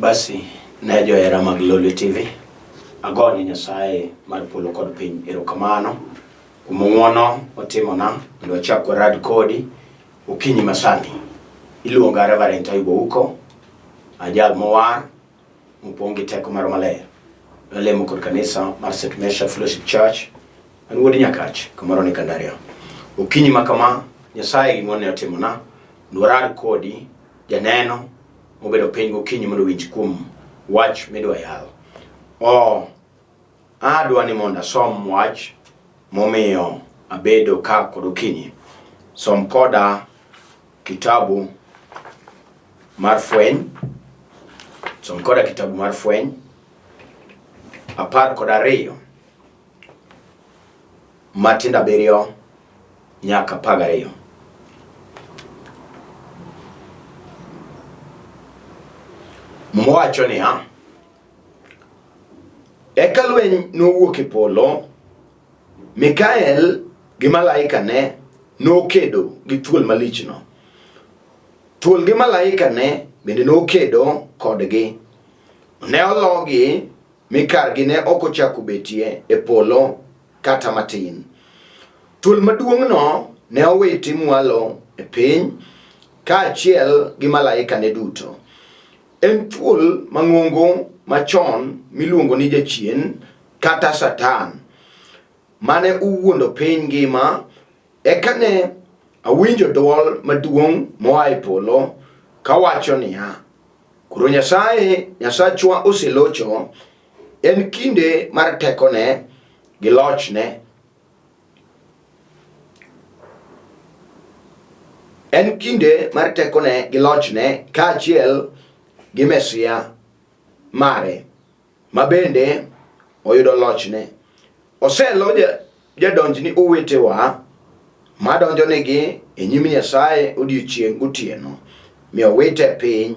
Basi ne johera mag Lolwe TV, agone Nyasaye mar polo kod piny erokamano kuom ng'wono motimona mondo wachak warad kodi okinyi masani. Iluonga Reverend Taibo Uko, ajal mowar mopong' gi teko mar maler. Nalemo kod kanisa mar St. Mesha Fellowship Church, an wuod Nyakach, kamoro ni Kandaria. Okinyi ma kama, Nyasaye gi ng'wonone otimona, mondo warad kodi, janeno, mobedo piny gokinyi mondo owinj kuom wach midwa yal. O, adwa ni mondo asom wach momiyo abedo ka kod okinyi. Som koda kitabu mar Fweny. Som koda kitabu mar Fweny 12 matindo 7 nyaka 12. Muma wacho niya, Eka lweny nowuok e polo, Mikael gi malaikane nokedo gi thuol malichno. Thuol gi malaikane bende nokedo kodgi. Ne ologi mi kargi ne ok ochako betie e polo kata matin. Thuol maduong'no ne owiti mwalo e piny kaachiel gi malaikane duto. En thuol mang'ongo machon miluongo ni Jachien kata Satan, mane owuondo piny ngima. Eka ne awinjo dwol maduong' moa e polo kawacho niya, Koro Nyasaye Nyasachwa oselocho, en kinde mar tekone gi lochne. En kinde mar tekone gi lochne kaachiel gi Mesia mare ma bende oyudo lochne. Oselo jadonjni owetewa ma donjonigi e nyim Nyasaye odiechieng' gotieno, mi owite piny.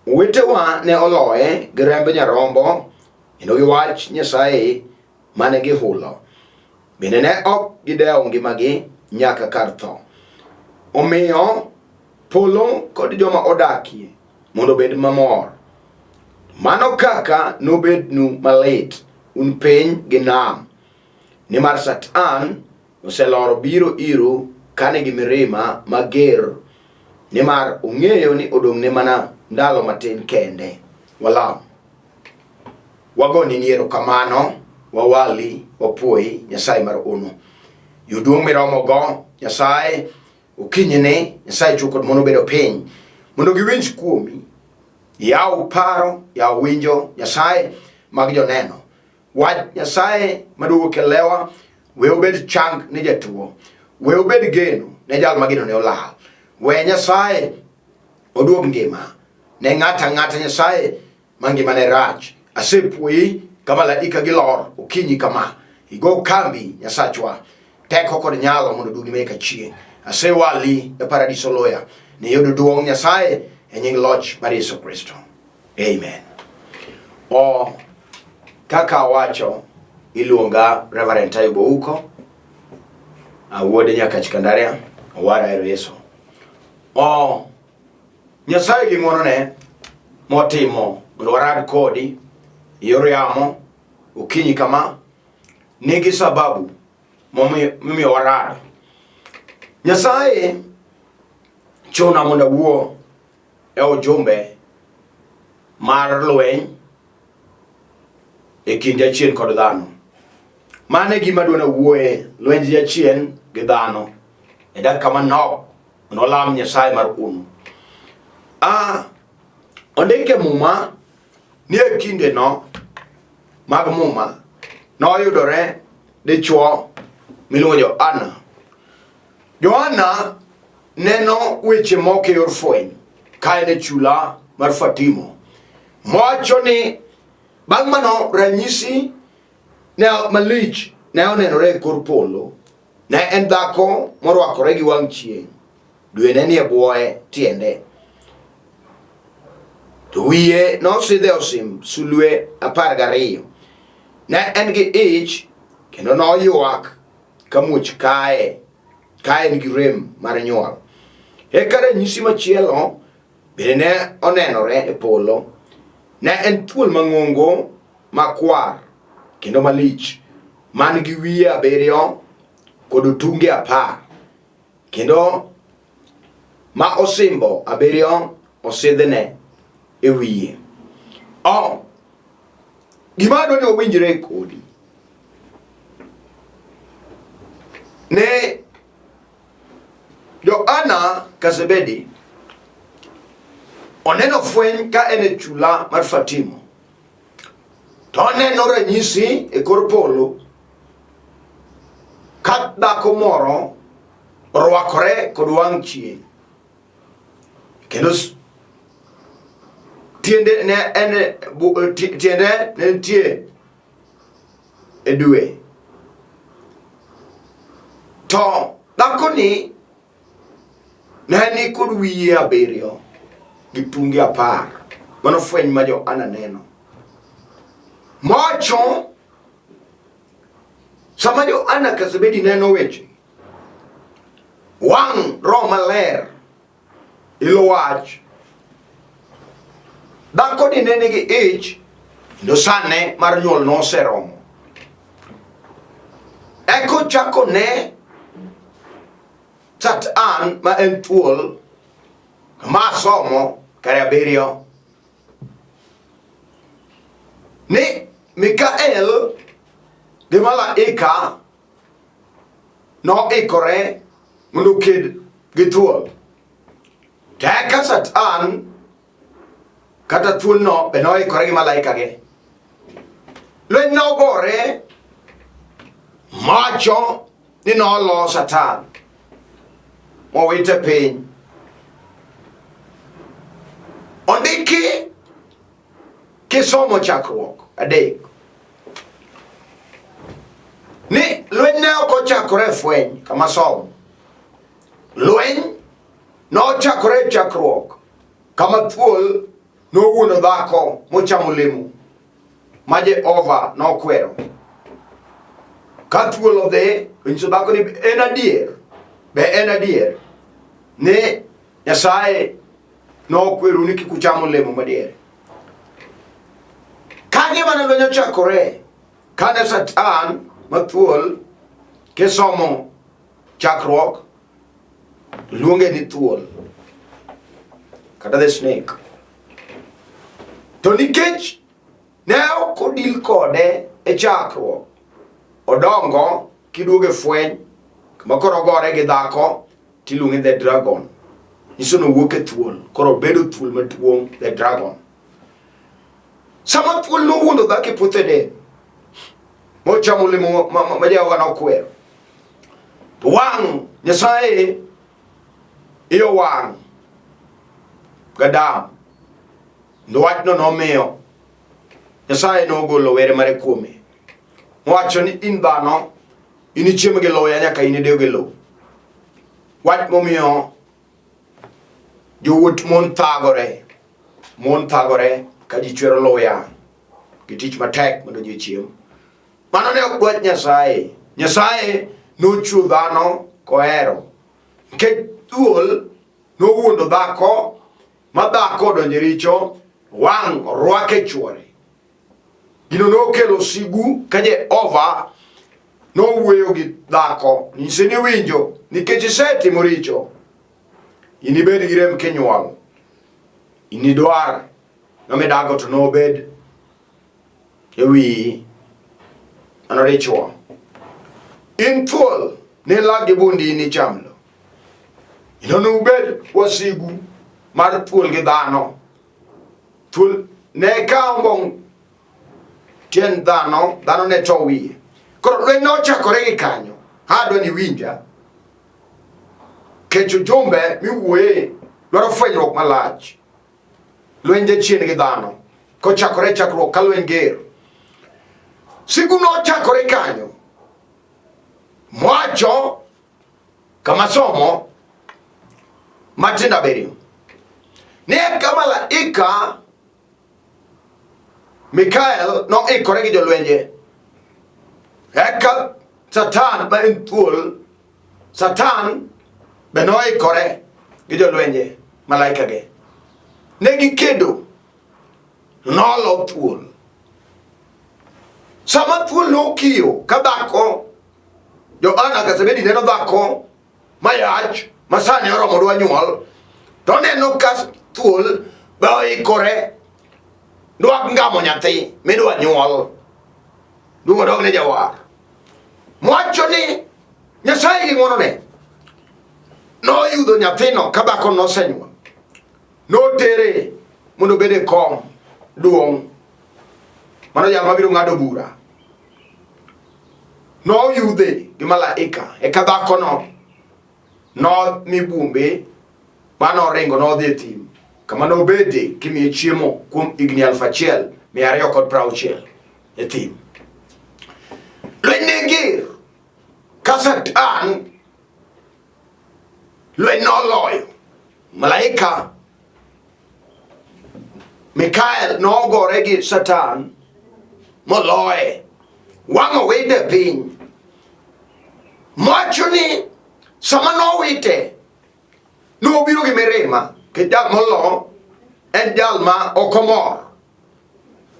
Owetewa ne oloye gi remb Nyarombo kendo gi wach Nyasaye mane gihulo. Bende ne ok gidewo ngimagi nyaka kar tho. Omiyo polo kod joma odakie mondo obed mamor. Mano kaka nobednu malit un piny gi nam, nimar Satan oseloro biro iru ka nigi mirima mager, nimar ong'eyo ni odong'ne mana ndalo matin kende. Walam. Wagoni ni erokamano, wawali, wapuoyi, Nyasaye mar ono. Yo duong' miromogo, Nyasaye, okinyini, Nyasaye chwo kod mon obedo piny, mondo giwinj kuomi. Yaw paro, yaw winjo, Nyasaye mag joneno. Wach Nyasaye maduogo kelewa, we obed chang ne jatuo, we obed geno ne jal ma geno ne olal. We Nyasaye oduog ngima ne ng'ato ang'ata Nyasaye ma ngimane rach. Asepuoyi ka malaika gi lor okinyi kama. Igo kambi Nyasachwa. Teko kod nyalo mondo oduogni ma nyaka chieng'. Asewali e paradiso loya. Ni yudo duong' Nyasaye e nying loch mar Yesu Kristo. Amen. O kaka awacho iluonga Reverend Taibo Uko awuode Nyakach Kandaria owara ero Yesu. O Nyasaye gi ng'wonone motimo mondo warad kodi e yor yamo okinyi kama nigi sababu momiyo warado. Nyasaye chuna mondo awuo e ujumbe mar lweny e kind jachien kod dhano. Mano e gima adwa nawuoye, lwenj jachien gi dhano e dakika manok mondo walam Nyasaye mar unu. Ah, ondik e Muma ni e kindeno mag Muma noyudore dichwo miluongo Johana. Johana neno weche moko e yor fweny ka en e chula mar Fatimo. Mowacho ni bang' mano ranyisi ne malich ne onenore e kor polo. Ne en dhako morwakore gi wang' chieng', dwe ne nie bwoye tiende. To wiye nosidhe osim sulwe 12. Ne en gi ich kendo noywak ka muoch kaye, ka en gi rem mar nyuol. Eka ranyisi machielo bende ne onenore e polo. Ne en thuol mang'ongo makwar kendo malich man gi wiye abiriyo kod otunge 10 kendo ma osimbo abiriyo osidhne e wiye. Oh, gima adwa ni wawinjre kodi ne Johana Kasebedi oneno fweny ka en e chula mar Fatimo to oneno ranyisi e kor polo ka dhako moro orwakore kod wang' chieng' kendo tiende ne en tiende ne nitie e dwe to dhakoni ne ni kod wiye abiriyo gi tunge 10. Mano fweny ma Johana neno. Mowacho sama Johana Kasebedi neno weche wang' Roho Maler ilo wach dhakoni ne nigi ich kendo sane mar nyuol noseromo. Eko chako ne Satan ma en thuol ma somo kare abiriyo ni Mikael gi malaika noikore mondo oked gi thuol. To eka Satan kata thuolno be noikore gi malaika ge. Lweny nogore macho ni nolo Satan mowite piny. Ondiki kisomo Chakruok 3 ni lweny ne ok ochakore e fweny kama somo. Lweny nochakore e chakruok kama thuol nowuondo dhako mochamo olemo ma Jehova nokwero. Ka thuol odhi onyiso dhako ni en adier, be en adier ni Nyasaye nokweru ni kik ucham olemo madier. Kanyo mane lweny ochakore, kane Satan mathuol kisomo Chakruok luonge ni thuol kata the snake. To nikech ne ok odil kode e chakruok, odongo kiduogo e fweny kama koro ogore gi dhako tiluonge the dragon. Nyiso ni owuok e thuol, koro obedo thuol maduong', the dragon. Sama thuol nowuondo dhako e puoth Eden, mochamo olemo ma Jehova nokwero, to wang' Nyasaye iyo wang' gadam. Ndo wachno nomiyo Nyasaye nogolo were mare kuome. Mowacho ni in dhano, inichiem gi luya nyaka inidew gi lowo. Wach momiyo jowuoth mon thagore, mon thagore ka ji chwero luya gi tich matek mondo ji ochiem. Mano ne ok dwach Nyasaye. Nyasaye nochuo dhano kohero. Nikech thuol nowuondo dhako ma dhako odonjo e richo, wang' orwake chuore. Gino nokelo sigu ka Jehova nowuoyo gi dhako, nyise ni winjo, nikech isetimo richo, inibed gi rem kinywol, inidwar ng'ama idago to nobed e wiyi, mano dichwo. In thuol, nilag gi bundi inicham lo. Inonubed wasigu mar thuol gi dhano. Thuol ne kawo mbong' tiend dhano, dhano ne to wiye. Koro lweny nochakore gi kanyo. Adwa ni winja. Kech ujumbe miwuoye dwaro fwenyruok malach. Lweny jachien gi dhano. Kochakore chakruok ka lweny ger. Sigu nochakore kanyo. Mwacho kama somo matindo abiriyo. Ne eka malaika Mikael noikore gi jolwenje. Eka Satan ma en thuol, Satan be noikore gi jolwenje, malaika ge. Ne gikedo. Nolo thuol. Sama thuol nokiyo ka dhako, Johana Kasebedi neno dhako mayach ma sani oromo dwa nyuol, to oneno ka thuol be oikore dwa ngamo nyathi midwa nyuol. Duong' odog ne jawar. Mwacho ni Nyasaye gi ng'wonone noyudo nyathino ka dhako nosenyuol. Notere mondo obed e kom duong' mano jal mabiro ng'ado bura. Noyudhe gi malaika eka dhakono nomi buombe manoringo nodhi e thim kama nobede kimiye chiemo kuom higni 1260 e thim. Lweny ne ger ka Satan lweny noloyo malaika Mikael nogore gi Satan moloye wang' owite e piny. Mwacho ni sama nowite nobiro gi mirima nikech jal molo en jal ma ok omor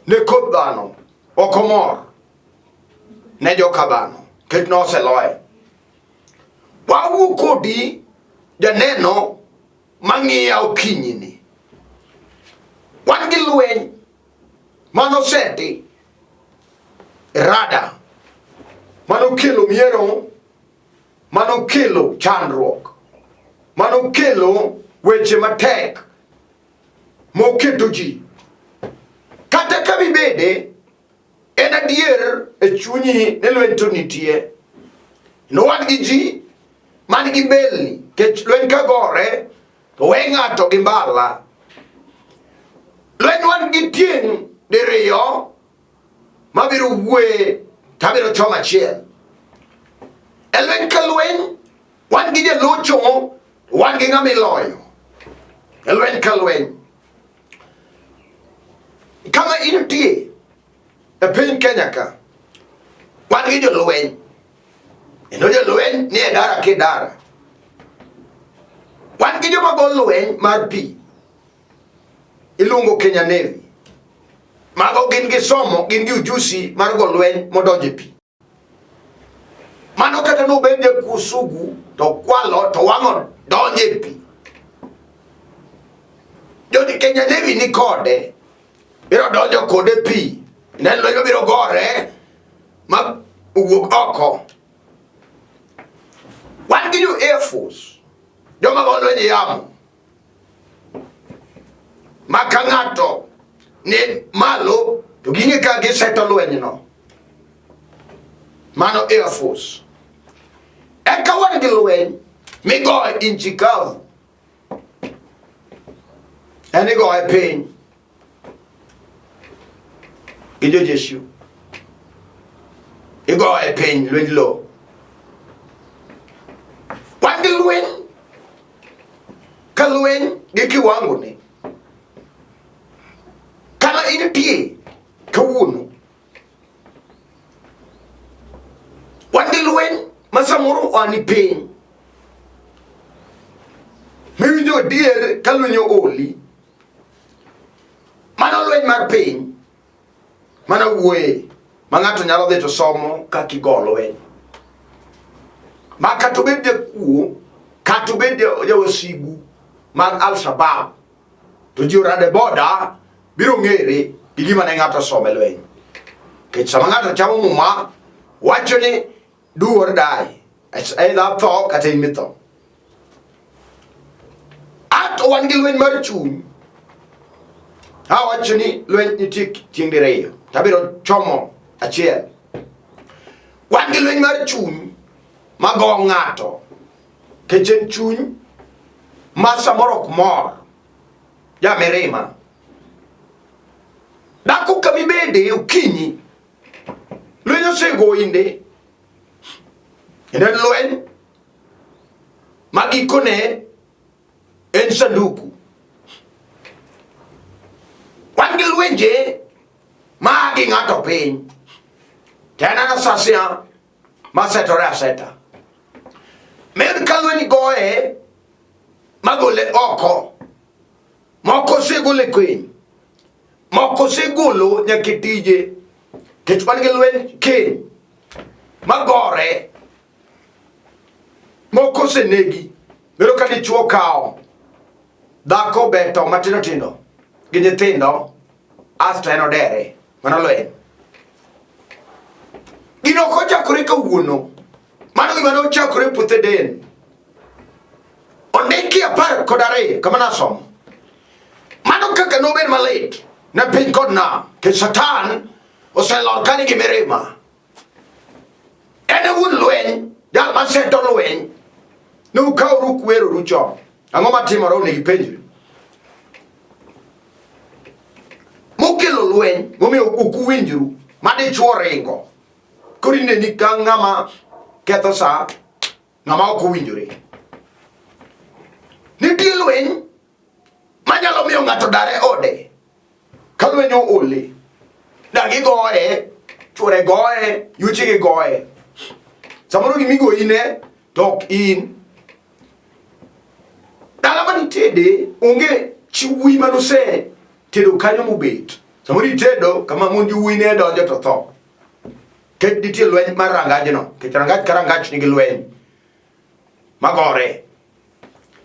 ne koth dhano, ok omor ne joka dhano nikech noseloye. Wawuo kodi janeno mang'iya okinyini. Wan gi lweny manoseti rada manokelo miero manokelo chandruok manokelo weche matek moketo ji kata ka bibede En adier e chunyi ni lweny to nitie. No wan gi ji man gi belni kech lweny ka gore to we ng'ato gi mbala. Lweny wan gi tieng' diriyo mabiro wuoye to abiro chomo achiel. E lweny ka lweny wan gi jalocho wan gi ng'ama iloyo. E lweny ka lweny. Kama intie e piny Kenya ka, wan gi jolweny kendo jolweny ni e dara ke dara. Wan gi joma go lweny mar pi iluongo Kenya Navy. Mago gin gi somo, gin gi ujusi mar go lweny modonjo e pi. Mano kata nobed jakuo sugu to kwalo to wang'o donjo e pi. Jodi Kenya Navy ni kode, biro donjo kode pi, ne lweny biro gore ma owuog oko. Wan gi jo Air Force, joma go lweny e yamo. Ma ka ng'ato ni malo to ging'e ka giseto lwenyno. Mano Air Force. Eka wan gi lweny migoyo inchi kavu. En igoye piny gi jojeshi. Igoye piny lweny lowo. Wan gi lweny ka lweny gi kiwango ne. Kama intie kawuono wan gi lweny ma samoro oa ni piny miwinjo adier ka lweny ooli mano lweny mar piny mana wuoye ma ng'ato nyalo dhi to somo kaka igo lweny ma kata obed jakuo kata obed jawasigu mag Al-Shabaab to ji orade boda biro ng'ere gi gima ne ng'ato osomo e lweny. Nikech sama ng'ato chamo muma, wacho ni do or die. It's either tho kata in mitho. Ato wan gi lweny mar chuny. Awacho ni lweny nitie tieng' diriyo. To abiro chomo achiel. Wan gi lweny mar chuny mago ng'ato. Nikech en chuny ma samoro ok mor. Ja mirima. Dhako kama ibede okinyi, lweny osegoyi ndi. Kendo en lweny ma gikone en sanduku. Wan gi lwenje ma gi ng'ato piny. To en anasasia masetore aseta. Med ka lweny goye magole oko. Moko osegol e kweny. Moko osegolo nyaka e tije. Kech wan gi lweny keny magore. Moko osenegi. Bedo ka dichuo kawo dhako beto matindo tindo gi nyithindo asto en odere. Mano lweny. Gino ok ochakore kawuono. Mano gima ne ochakore e puoth Eden. Ondiki 12 kama nasomo. Mano kaka nobed malit ne piny kod nam, nikech Satan oselor ka nigi mirima. En e wuon lweny, jal maseto lweny. Ne ukawru kweroru chon. Ang'o matimore onego ipenjri. Mokelo lweny, momiyo ok uwinjru, ma dichwo ringo. Koro ineni ka ng'ama ketho sa, ng'ama ok owinjore. Nitie lweny manyalo miyo ng'ato dar e ode ka lweny oole. Dagi goye, chwore goye, yuchigi goye. Samoro gimigoyine to ok in. Dala manitede onge chi wuoyi manose tedo kanyo mobet. Samoro itedo kama mond wuoyi ne donjo to tho. Kech nitie lweny mar rangajno, kech rangaj ka rangach nigi lweny magore.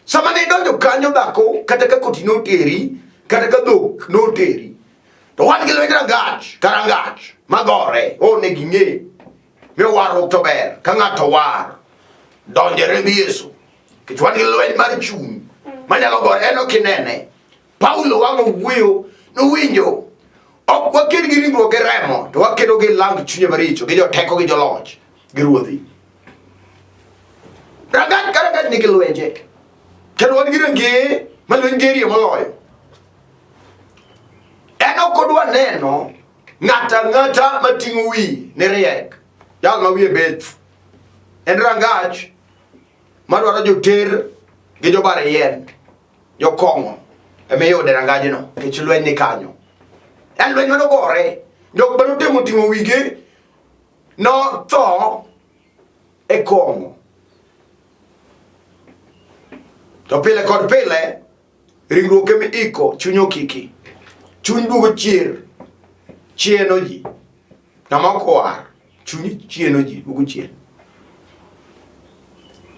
Sama ne idonjo kanyo dhako kata ka koti noteri, kata ka dhok noteri, to wan gi lweny rangach ka rangach magore, o ne ging'e mi warruok to ber ka ng'ato war donjo e remb Yesu. Kech wan gi lweny mar chuny manyalo gore en ok inene. Paulo wang' owuoyo nowinjo ok waked gi ringruok gi remo to wakedo gi lang chunye maricho gi joteko gi joloch gi ruodhi. Rangach ka rangach nigi lwenje kendo wan gi rangeye ma lweny gerie moloyo. En ok odwa neno ng'ato ang'ata mating'o wiye ne riek, jal ma wiye beth. En rangach madwaro joter gi jobar yien. Jokong'o ema iyude rangajno nikech lweny ni kanyo. En lweny mane ogore, jok mane otemo ting'o wigi notho e kong'o. To pile kod pile ringruok ema iko, chuny okiki. Chuny duogo chier, chieno ji. Ng'ama ok owar, chuny chieno ji, duogo chien.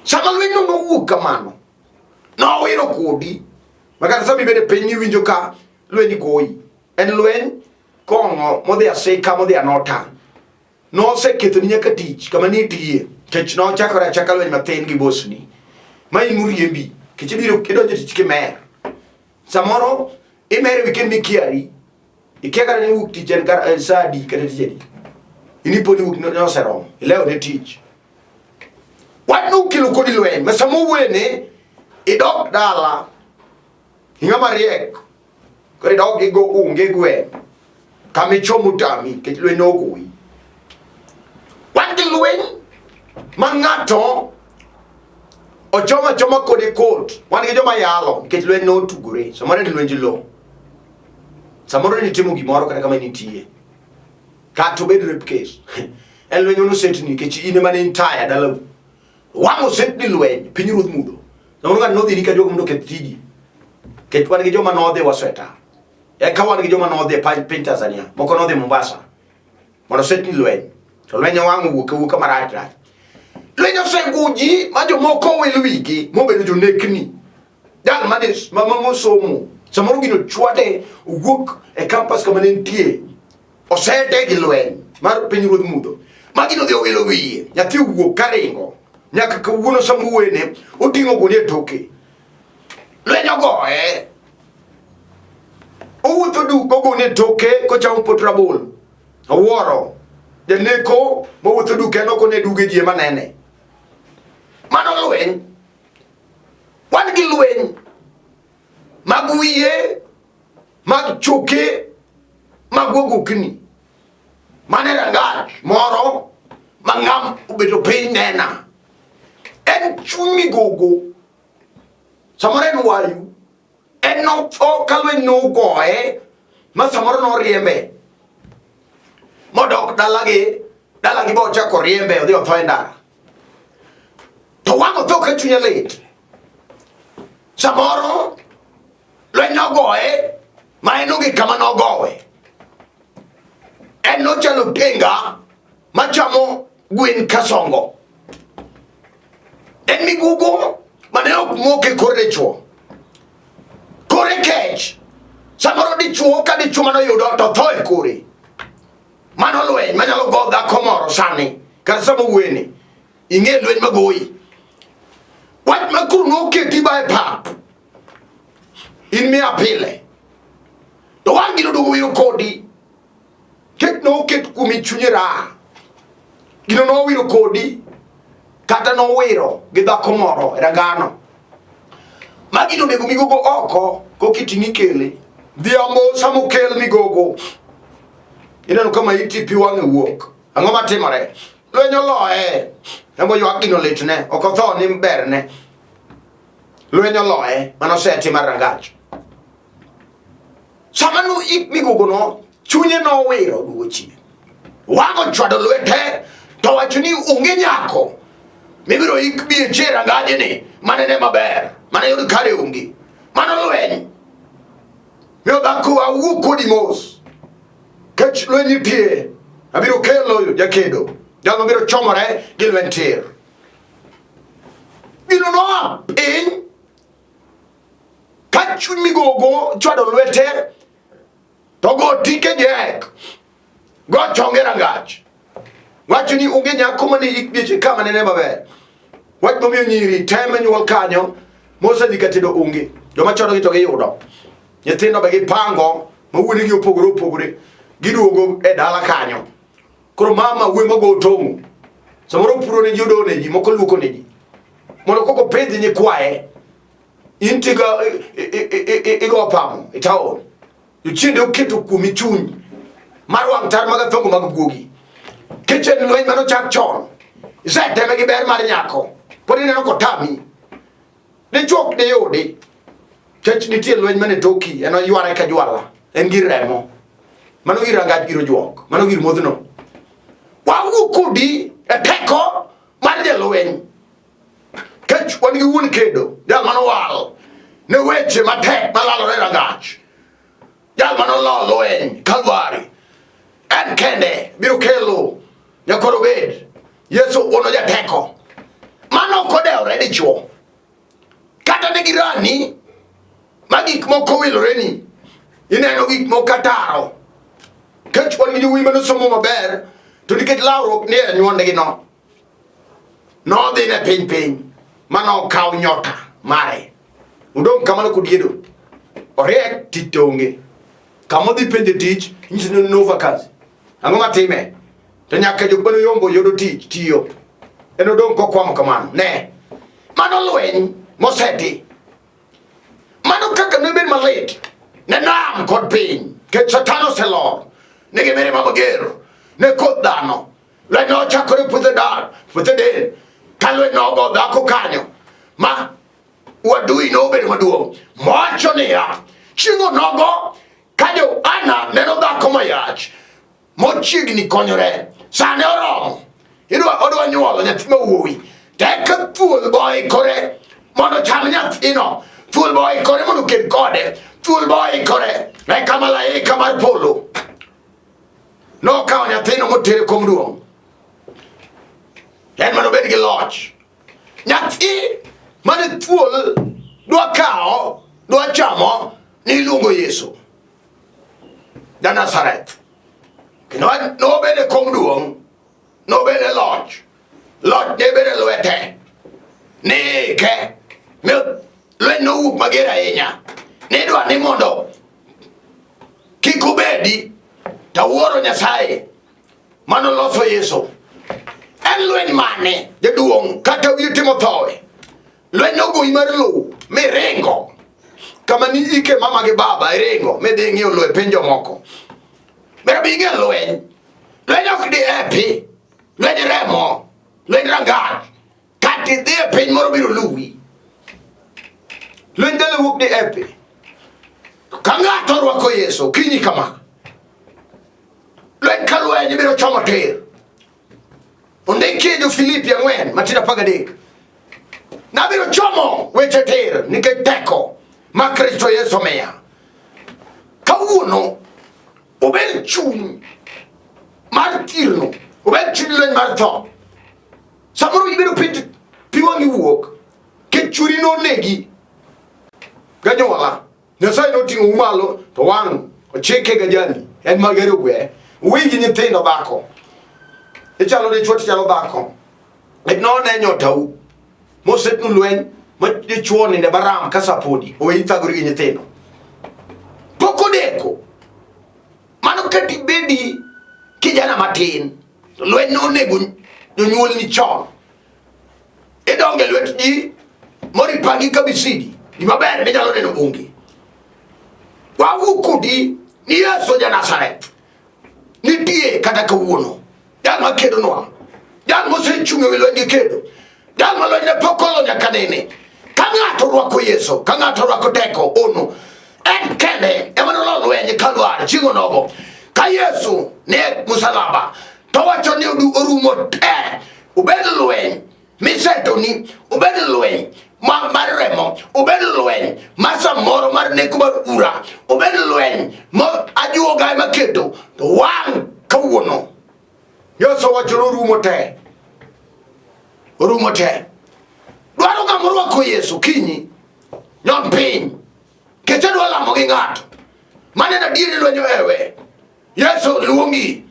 Sama lwenyno nowuok kamano, nowiro kodi makata sama ibedo e piny iwinjo ka lweny goyi en lweny kong'o modhi asika modhi anota nosekethoni nyaka tich kama ne itiye kech nochakore achaka lweny mathin gi bosni ma in muriembi kech ibiro idonjo tich kimer samoro imer e weekend mikiari Ikia kata ni wuok tich en kar eh, saa adi kata tich adi. Inipo ni wuok ne oseromo, ilewo ne tich. Wach nokelo kodi lweny, ma sama owuoyene, idok dala, ing'ama riek, koro idok igo unge gweng', kama ichomo tami, nikech lweny nogoyi. Wan gi lweny ma ng'ato ochoma choma kode kot, wan gi joma yalo, nikech lweny notugore, samoro en lwenj lowo. Samoro nitimo gimoro kata kama nitie. Kata obed rape case. En lweny mane osetni nikech in ema ne in taya dalau. Wang' osetni lweny piny ruodh mudho. Samoro ng'ato nodhi ni ka juogo mondo oketh tiji. Nikech wan gi joma nodhi Wasweta. Eka wan gi joma nodhi e piny Tanzania. Moko nodhi Mombasa. Mondo osetni lweny. To lweny owang' owuok awuoka marach rach. Lweny oseguji ma jomoko owil wigi mobedo jonekni. Jal mane mosomo samoro gino chwade owuok e campus kama ne nitie osete gi lweny mar piny ruodh mudho ma gino dhi owilo wiye nyathi owuok karingo nyaka kawuono sama owene oting'o gunia e toke lweny ogoye owuotho duk gogunia e toke kochamo pot rabolo owuoro janeko mowuotho duk en ok one duge ji ema nene mano lweny Wan gi lweny mag wiye, mag choke, mag wagokni. Mane rangach moro ma ng'am obedo piny nena. En chuny migogo. Samoro en wayu. En notho ka lweny nogoye ma samoro noriembe. Modok dalagi, dalagi ba ochako riembe odhi otho e ndara. To wang' otho ka chunye lit. Samoro lweny nogoye ma en onge kama nogowe. En nochalo tenga machamo gwen kasongo. En migugo mane ok moke kor dichuo. Kore kech. Samoro dichuo ka dichuo manoyudo to tho e kore. Mano lweny manyalo go dhako moro sani kata sama wuene. Ing'e lweny magoyi. Wach ma koro noketi ba e pap. In miya pile. To wang' gino duogo wiro kodi. Ket noket kuomi chunye raha. Gino nowiro kodi kata nowiro gi dhako moro e rangano. Ma gino onego migogo oko kokiting'i kele. Dhiambo sama okel migogo. Ineno kama iti pi wang'e wuok. Ang'o matimore? Lweny oloye. Embo ywak gino litne. Ok otho ni berne. Lweny oloye. Mano oseti mar rangach. Sama noik migogono, chunye nowiro duogo chien. Wang' ochwado lwete to wacho ni onge nyako mibiro ik bi e chier rangajni manene maber mane yud kare onge. Mano lweny. Miyo dhako awuo kodi mos. Kech lweny nitie. Abiro kelo jakedo. Jal mabiro chomore gi lweny tir. Gino noa piny ka chuny migogo chwado lwete to go tike jek go chonge rangach wacho ni onge nyako mane ik bieche ka mane ne maber wach momiyo nyiri teme nyuol kanyo mosedhi ka tedo onge joma chodogi to giyudo nyithindo be gipango ma wuonegi opogore opogore giduogo e dala kanyo koro mama wuoyi mago otong'o samoro puro ne ji odoyo ne ji moko luoko ne ji mondo koko penj nyikwaye in to igo pamo e taon jochiende oketo kuomi chuny mar wang' tar mag athongo mag guogi kech en lweny mane ochak chon iseteme gi ber mar nyako pod ineno kotami dichwo ok diyudi kech nitie lweny mane toki en oyware ka jwala en gir remo mano gir rangach gir ojuok mano gir modhno wawuo kodi e teko mar jalweny kech wan gi wuon kedo jal manowal ne weche matek malalore rangach jal manolo lweny kalvari en kende biro kelo nyakoro bed yesu ono jateko mano ok odewore dichwo kata ne girani ma gik moko wiloreni ineno gik moko ataro kech wan gi jowuoyi mane somo maber to nikech lawruok ni e anyuondgi no nodhi ne piny piny mane okaw nyota mare odong' kamano kodiedo oriek tich to onge kama odhi penje tich inyiso ni no vacancy ang'o matime to nyaka jok mane oyombo yudo tich tiyo en odong' kokwamo kamano ne mano lweny moseti mano kaka nobed malit ne nam kod piny kech satan oselor nigi mirima mager ne koth dhano lweny nochakore puothe dar puothe del ka lweny nogo dhako kanyo ma wadui nobedo maduong' mowacho niya chieng' onogo ka Johana neno dhako mayach mochiegni konyore sane oromo idwa odwa nyuolo nyathi ma wuowi to eka thuol boikore mondo ocham nyathino thuol boikore mondo oked kode thuol boikore eka malaika mar polo nokawo nyathino motere kom duong' en mondo obed gi loch nyathi mane thuol dwa kawo dwa chamo niluongo Yesu ja Nazareth kendo nobedo e kom duong' nobedo e loch loch ne bedo e lwete niike mi lweny nowuok mager ahinya nidwa ni mondo kik obedi tawuoro Nyasaye mano loso Yesu en lweny mane jaduong' kata wiye timo thowe lweny nogoyi mar lowo miringo kama ni ike mama gi baba iringo midhi ing'iyo lowo e piny jomoko ber bi ing'e lweny lweny ok di epi lweny remo lweny rangach kata idhi e piny moro biro luwi lweny dala wuok di epi ka ng'ato orwako Yesu kinyi kama lweny ka lweny biro chomo tir ondiki e jo-Filipi 4 matindo 13 nabiro chomo weche tir nikech teko ma Kristo Yesu omiya kawuono obed chuny Mar tirno, obed chuny lweny mar tho. Samoro ibedo piny pi wang'i wuok, kech chwori nonegi. Ganyuola, Nyasaye noting'ou malo to wang' ochike gajali, en ma gari ogwe. Uwi gi nyithindo dhako. Ichalo dichwo tichalo dhako. None nyotau. Mosetnu lweny ma dichwo ninde baram ka sapodi oweyi thagori gi nyithindo. Pok odeko. Mano kata ibedi kijana matin, to lweny nonego jonyuolni chon. Idongo e lwet ji moripangi ka bisidi, gima ber minyalo neno onge. Wawuo kodi ni Yesu ja Nazareth nitie kata kawuono. Jal ma kedonwa, jal mosechung' e wi lweny gi kedo, jal ma lweny ne pok olo nyaka nene. Ka ng'ato orwako Yesu, ka ng'ato orwako teko ono, en kende ema nolo lweny Kalwar chieng' onogo. Ka Yesu ne musalaba, to wacho ni orumo te, obed lweny misetoni, obed lweny mar remo, obed lweny ma samoro mar neko mar ura, obed lweny ma ajuoga ema keto, to wang' kawuono Yesu owacho ni orumo te, orumo te. Dwaro ng'ama orwako Yesu kinyi nyon piny kech adwa lamo gi ng'ato maneno adier ni lweny ohewe. Yesu luongi,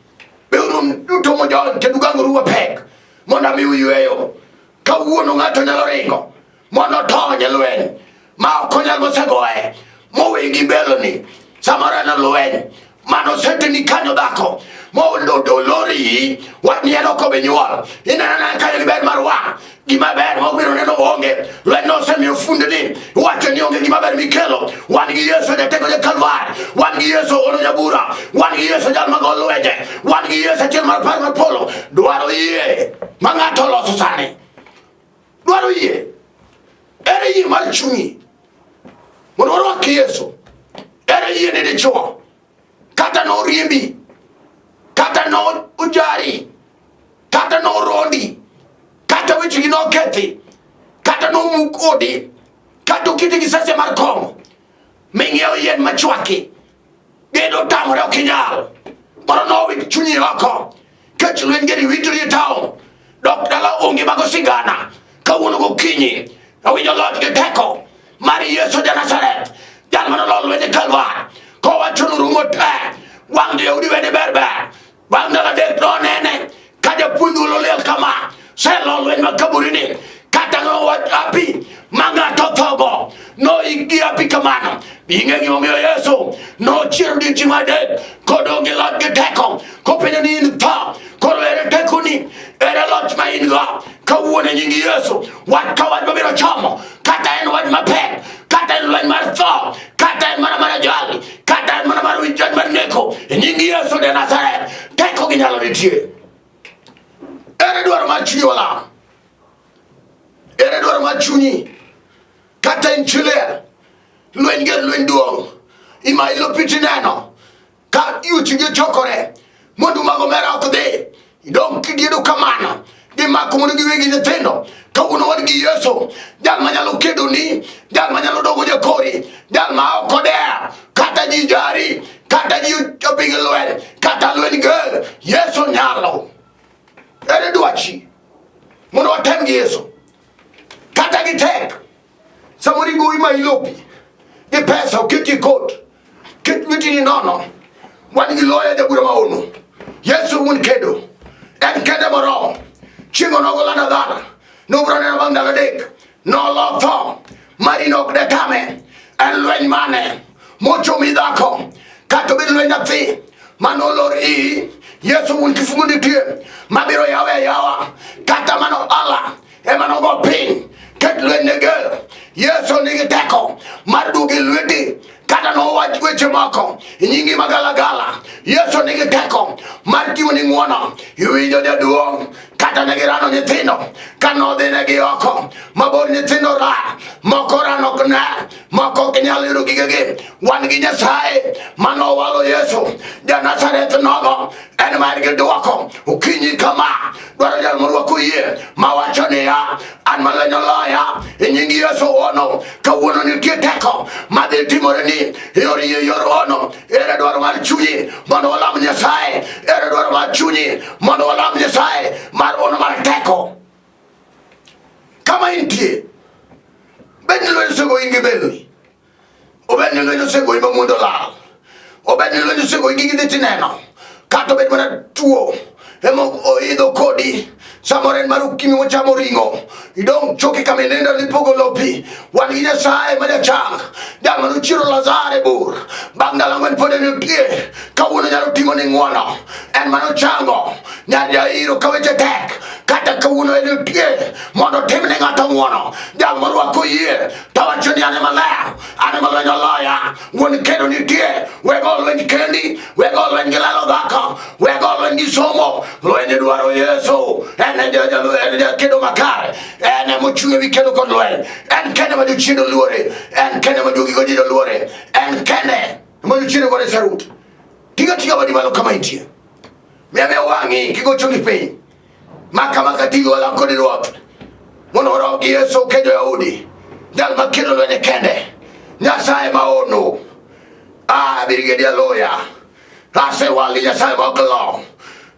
beuru duto mojony kendo ugangoru mapek mondo amiu yweyo. Kawuono ng'ato nyalo ringo mondo otony e lweny ma ok onyal mosegoye mowe gi mbeloni samoro en lweny mano seteni kanyo dhako mondo olori wach ni en ok obi nyuol ineno anena kanyo gi ber mar wang' gima ber ma obiro neno onge lweny nosemiyo fundni iwacho ni onge gima ber mikelo wan gi Yesu jateko ja Kalwar wan gi Yesu ono jabura wan gi Yesu jal mago lwenje wan gi Yesu achiel mar par mar polo dwaro yie ma ng'ato oloso sani dwaro yie ere yie mar chunyi mondo warwak Yesu ere yie ni dichwo kata noriembi kata nojari kata norondi kata wechegi nokethi kata nomuk odi kata oketi gi sese mar kong'o ming'iewo yien machwaki gedo tamore ok inyal moro nowit chunyi oko kech lweny geri witori e taon dok dala onge mago sigana kawuono gokinyi awinjo loch gi teko mar Yesu ja Nazareth jal mane olo lweny e Kalwar kowacho ni rumo te wang' jo-Yahudi wene ber ber Bang' ndalo adek nonene ka japuonj dhuolo liel kama, selo lweny mag kaburini kata nowach api ma ng'ato othogo noik gi api kamano. Ing'e gimomiyo Yesu nochiero odiechieng' mar adek kodong' gi loch gi teko kopenjo ni in tho koro ere tekoni ere loch ma in go kawuono e nying Yesu wach ka wach mabiro chomo kata en wach mapek kata en lweny mar tho kata en mana mar ajali kata en mana mar winjruok mar neko e nying Yesu de Nazareth teko gi nyalo nitie. Ere dwaro mar chunyi walam? Ere dwaro mar chunyi? Kata in chi liel, lweny ger lweny duong' ima ilo piti neno ka yuchgi chokore mwandu mag omera ok dhi idong' kidiedo kamano gimako mondo giwegi nyithindo kawuono wan gi Yesu jal manyalo kedoni jal manyalo dogo jakori jal ma ok odewo kata ji jari kata ji obi gi lweny kata lweny ger Yesu nyalo ere dwachi mondo watem gi Yesu kata gi tek samoro igoyi ma ilopi gi pesa oketi e kot ket lweti ni nono wan gi loya jabura ma ono Yesu wuon kedo en kende moromo chieng' onogo landa dhana nobro neno bang' ndalo adek nolo tho mari nok de tame en lweny mane mochomi dhako kata obed lweny nyathi manolor iyi Yesu wuon kifungu nitie mabiro yawe ayawa kata mano Allah ema nogo piny ket lweny ne ger Yesu nigi teko mar duogo e lweti kata nowach weche moko e nyingi magalagala Yesu nigi teko mar chiwoni ng'wono iwinjo jaduong' kata Kata ne girano nyithindo ka nodhinegi oko mabor, nyithindo ra moko rano ok ne, moko ok nyal yudo gigegi. Wan gi Nyasaye manowalo Yesu ja Nazareth nogo, en ma en gi dwoko okinyi kama dwaro jal morwako yie mawacho niya, an malweny oloya e nying Yesu ono. Kawuono nitie teko madhi timore ni yor yie yor ono. Ere dwaro mar chunyi mondo walam Nyasaye? Ere dwaro mar chunyi mondo walam Nyasaye mar ono mar teko? Kama intie, bed ni lweny osegoyi gi belni, obed ni lweny osegoyi ma mondo lal, obed ni lweny osegoyi gi gidhi tineno, kata obed mana tuo ema oidho kodi, samoro en mar ukimi mochamo ring'o, idong' choki kama inindo nipogo lopi. Wan gi Nyasaye ma jachang, jal mane ochiero Lazaro e bur bang' ndalo ang'wen pod en nitie. Kawuono nyalo timo ni ng'wono, en mane ochango nyar Jairo ka weche tek, kata kawuono en nitie mondo otim ne ng'ato ng'wono. Jal morwako yie tawacho ni an ema ler, an ema lweny oloya, wuon kedo nitie. We go lweny kendi, we go lweny gi lalo dhako, we go lweny gi somo. Lweny dwaro Yesu, en e jakedo makare, en ema ochung' ewi kedo kod lweny, en kende ma jochiende oluore, en kende ma juogi kod ji oluore, en kende ma jochiende gore sarut. Tinga tinga badi malo kama intie, miya miya wang'i kigo chongi piny maka maka tingo walam kod Ruoth mondo warom gi Yesu ke jo-Yahudi, jal ma kelo lwenye kende, Nyasaye ma ono. Ah, Brigadier Loya, asewali Nyasaye ma ok lo.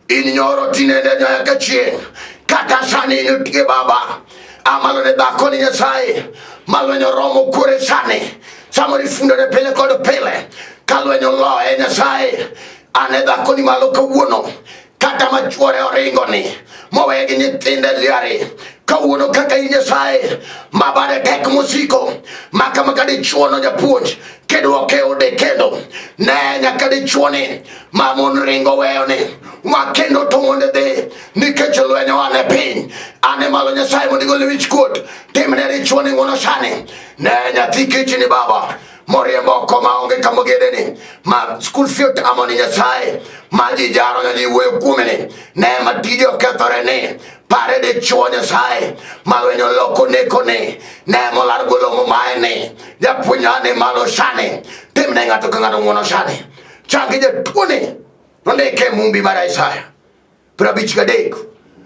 In nyoro tinende nyaka chieng', kata sani in nitie Baba. Amalo ne dhako ni Nyasaye ma lweny oromo kure sani, samoro ifundore pile kod pile ka lweny oloye. Nyasaye, an e dhako ni malo kawuono, kata ma chuore oringo ni moweye gi nyithinde liare kawuono, kaka in Nyasaye ma bade tek mosiko ma kama ka dichuo no japuonj kidwoke ode kendo ne nyaka dichuo ni ma mon ringo weyo ni ma kendo to monde dhi nikech lweny oa ne piny. An e malo Nyasaye mondo igol wich kuot, timne dichuo ni ng'wono sani. Ne nyathi kich ni Baba moriembo oko maonge kama ogedeni ma school fee otamo ni Nyasaye ma ji jaro ne ji wuoyo kuome ni ne ma tije okethore ni pare dichuo Nyasaye ma lweny oloko neko ni ne molar golo momaye ni japuonj ane malo sani, timne ng'ato ka ng'ato ng'wono sani, changi jatuo ni nondike e mumbi mar Isaya 53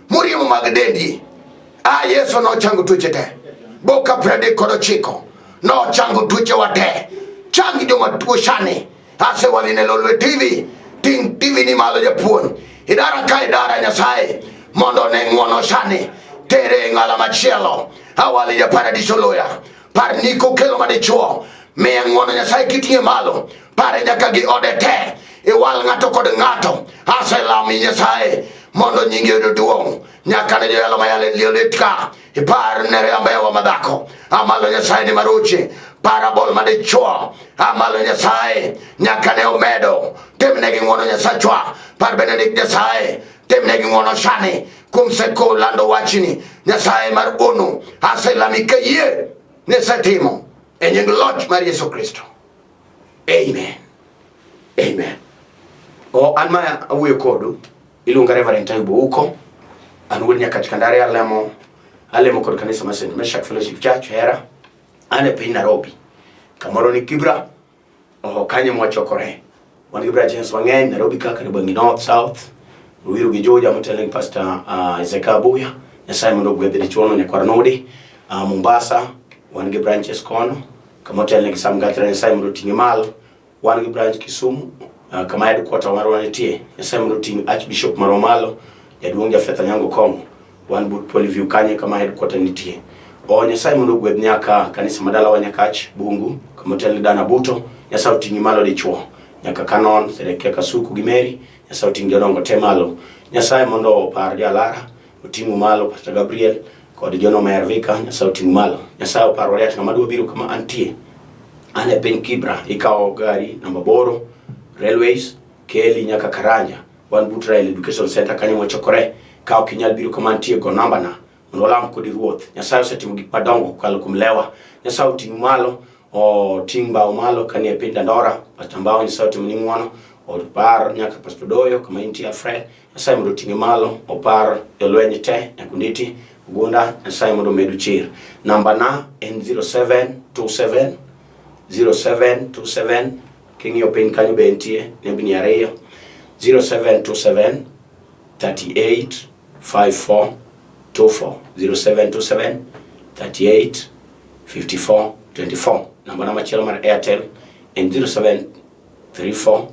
moriemo mag dendi. A Yesu nochango tuoche te, boka 39 nochango tuoche wa te. Changi joma tuo sani. Asewali ne Lolwe TV, ting' TV ni malo japuonj, idara ka idara Nyasaye mondo ne ng'wono sani, tere e ng'ala machielo. Awali ja paradiso loya, par niko kelo madichuo, miye ng'wono Nyasaye kiting'e malo, pare nyaka gi ode te, iwal ng'ato kod ng'ato. Aselami Nyasaye mondo nyingi oyud duong' nyaka ne joyalo mayalo e liet ka ipar ne Reambewa madhako. Amalo Nyasaye ni maruchi parabol madichuo. Amalo Nyasaye nyaka ne omedo, timne gi ng'wono Nyasachwa. Par Benedict Nyasaye, timne gi ng'wono sani kuom seko lando wachni Nyasaye mar ono. Aselami kayie nisetimo e nying loch mar Yesu Kristo. Amen. Amen. O an ma awuoyo kodu iluonga Reverend Taibu Uko. An wuod Nyakach Kandare, alemo alemo kod kanisa mar St. Meshach Fellowship Church Hera. An e piny Nairobi. Kamoro ni Kibra. Oho kanyo mwachokore. Wan gi branches mang'eny Nairobi ka Kariobangi North, South, Ruiru gi Juja motelo gi Pastor Ezekiel Abuya. Nyasaye mondo ogwedh dichuono nyakwar Nudi. Mombasa wan gi branches kono kama otelne gi Sam Gatra, Nyasaye mondo oting'e malo. Wan gi branch Kisumu kama headquarter marwa nitie. Nyasaye mondo oting' Archbishop marwa malo, jaduong' Jafeth Anyango Kong'o. Wan but Polyview kanye kama headquarter nitie. O Nyasaye mondo ogwedh nyaka kanisa madalawa Nyakach Bungu kama otelne Dana Buto. Nyasaye oting'i malo dichuo. Nyaka Kanon, Sedekia Kasuku gi Mary. Nyasaye oting' jodongo te malo. Nyasaye mondo opar jo Alara, oting'u malo Pastor Gabriel kod John Omer Vika, Nyasaye oting'u malo. Nyasaye opar Wariat ng'ama dwa biro kama antie. An e piny Kibra, ikawo gari namba 8 Railways keli nyaka Karanja. Wan but Rail Education Center kanyo mwachokore. Ka ok inyal biro kama antie, go namba na mondo walam kodi Ruoth. Nyasaye osetimo gik madongo kokalo kuom lewa. Nyasaye oting'u malo, oting' mbao malo kanie piny Dandora. Pastor Mbao, Nyasaye otimoni ng'wono. Opar nyaka Pastor Doyo kama intie Alfred. Nyasaye mondo oting'e malo, opar jolweny te Nyakunditi, Ugunda, Nyasaye mondo omedu chir. Namba na en 0727 0727 king'iyo piny kanyo be entie nembni ariyo 0727 38 54 24 0727 38 54 24. Namba na machielo mar Airtel en 0734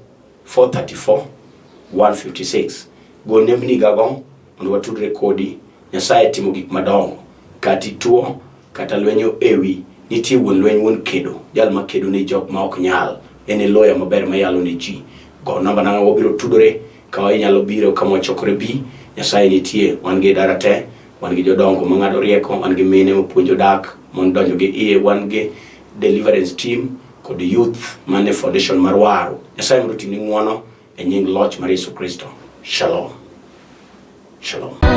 434 156. Go nembni gago mondo watudre kodi. Nyasaye timo gik madongo. Kata ituo, kata lweny ewi, nitie wuon lweny wuon kedo, jal ma kedo ne jok ma ok nyal. En e loya maber ma yalo ne ji. Go namba na wabiro tudore ka inyalo biro kama wachokore bi. Nyasaye nitie, wan gi idara te, wan gi jodongo mang'ado rieko, wan gi mine mapuonjo dak, mon donjo gi iye, wan gi deliverance team kod youth mane foundation mar waro. Nyasaye mondo otimni ng'wono e nying loch mar Yesu Kristo. Shalom. Shalom.